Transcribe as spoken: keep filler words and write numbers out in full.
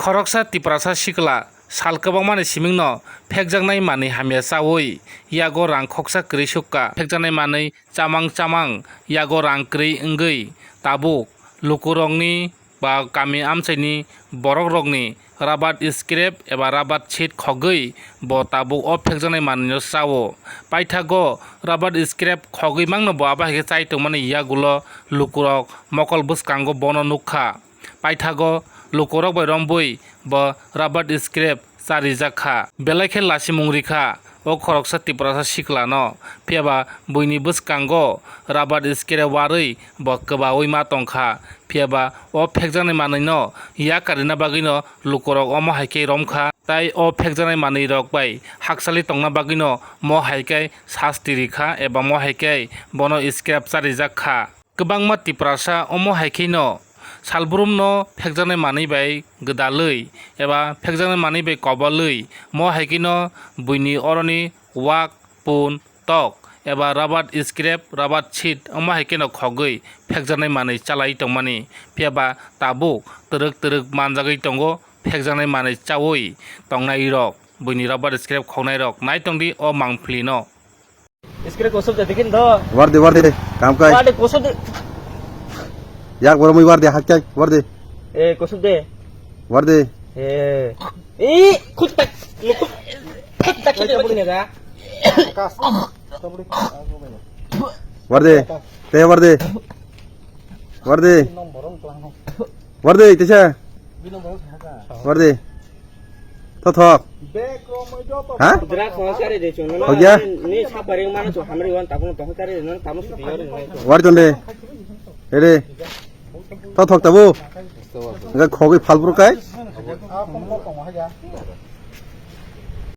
Khoroksa Tiprasa sikla sal kwbangmani simingno phekjaknai manwi hamya chaui yago rang khoksa kwrwi sukha. Phekjaknai manwi chamang chamang yago rang kwrwi wngwi tabuk lukurokni ba kami amchaini borokrokni rubber scrap eba rubber sheet khogwi bo tabuk o phekjaknai manwino chao. Paithago rubber scrap khogwi mangno bo abo hai khe chai tongmani yagulo lukurok mokol bwskango bono nukha. Paithago lukurok bai rombwi bo rubber scrap charijak kha. Belai khe lasimung rikha o khoroksa Tiprasa siklano, phiyaba buini bwskango rubber scrap warwi bo kwbaui ma tongkha. Phiyaba o phekjaknai manwino yak karina bagwino lukurok omo hai khe romkha. Tai o phekjaknai manwirok bai hakchali tongna bagwino mo hai khe sasti rikha eba mo hai khe bono scrap charijak kha. Kwbangma Tiprasa omo hai kheno salbrumno phekjaknai manwi bai gwdalwi eba phekjaknai manwi bai kobolwi mo hai kheno buini oroni wak, pun, tok eba rubber scrap, rubber sheet omo hai kheno khogwi phekjaknai manwi chalai tongmani. Phiyaba tabuk twrwk twrwk manjagwi tongo phekjaknai manwi chaui tongnairok, buini rubber scrap khognairok. Nai tongdi o mangphlino. Iskre kosok de dikin do. Warde, warde, kam kai. Warde kosok de. Yak boromoi warde, hakyak, warde. Eh, kosok de. Warde. Eh. Ih, khut tak. Khut tak. Warde. Te warde. Warde. Warde, tisa. Warde. Thothok. Ha? Drak khon sari de chwng. Hogya? Ni saparing mana chwng hamri wan tabung tong sari de nang tabung suti yor nai. Warde tonde. Ere. Thothok tabu. Ga khogwi phalbru kai.